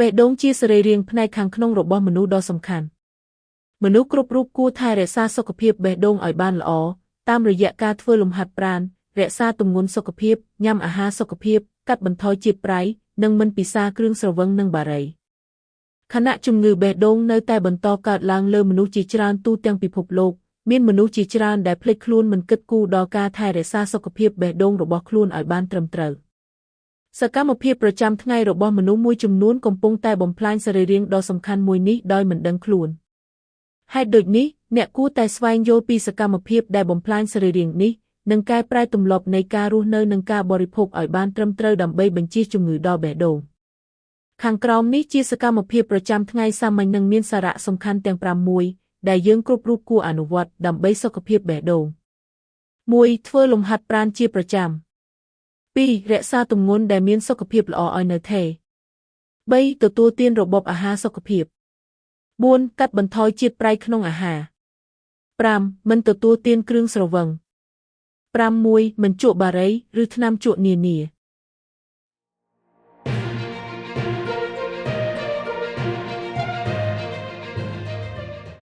បេះដូងជាសរីរាង្គផ្នែកខាងក្នុងរបស់មនុស្សដ៏សំខាន់មនុស្សគ្រប់រូបគួរថែរក្សាសុខភាពបេះដូងឲ្យបានល្អតាមរយៈការធ្វើលំហាត់ប្រាណរក្សាទម្ងន់សុខភាពញ៉ាំអាហារសុខភាពកាត់បន្ថយជាតិប្រៃនិងមិនពិសាគ្រឿងស្រវឹងនិងបារីខណៈជំងឺបេះដូងនៅតែបន្តកើតឡើងលើមនុស្សជាច្រើនទូទាំងពិភពលោកមានមនុស្សជាច្រើនដែលភ្លេចខ្លួនមិនគិតគូរដល់ការថែរក្សាសុខភាពបេះដូងរបស់ខ្លួនឲ្យបានត្រឹមត្រូវសកម្មភាពប្រចាំថ្ងៃរបស់មនុស្សមួយចំនួនកំពុងតែបំផ្លាញសរីរាង្គដ៏សំខាន់មួយនេះដោយមិនដឹងខ្លួនហេតុដូចនេះអ្នកគួរតែស្វែងយល់ពីសកម្មភាពដែលបំផ្លាញសរីរាង្គនេះនិងកែប្រែទម្លាប់នៃការរស់នៅនិងការបរិភោគឲ្យបានត្រឹមត្រូវដើម្បីបញ្ចៀសជំងឺដល់បេះដូងខាងក្រោមនេះជាសកម្មភាពប្រចាំថ្ងៃសាមញ្ញនិងមានសារៈសំខាន់ទាំង5មួយដែលយើងគ្រប់រូបគួរអនុវត្តដើម្បីសុខភាពបេះដូង1ធ្វើលំហាត់ប្រាណជាប្រចាំ2រក្សាទម្ងន់ដែលមានសុខភាពល្អឲ្យនៅថេរ3ទទួលទានរបបអាហារសុខភាព4កាត់បន្ថយជាតិប្រៃក្នុងអាហារ5មិនទទួលទានគ្រឿងស្រវឹង6មិនជក់បារីឬថ្នាំជក់នានា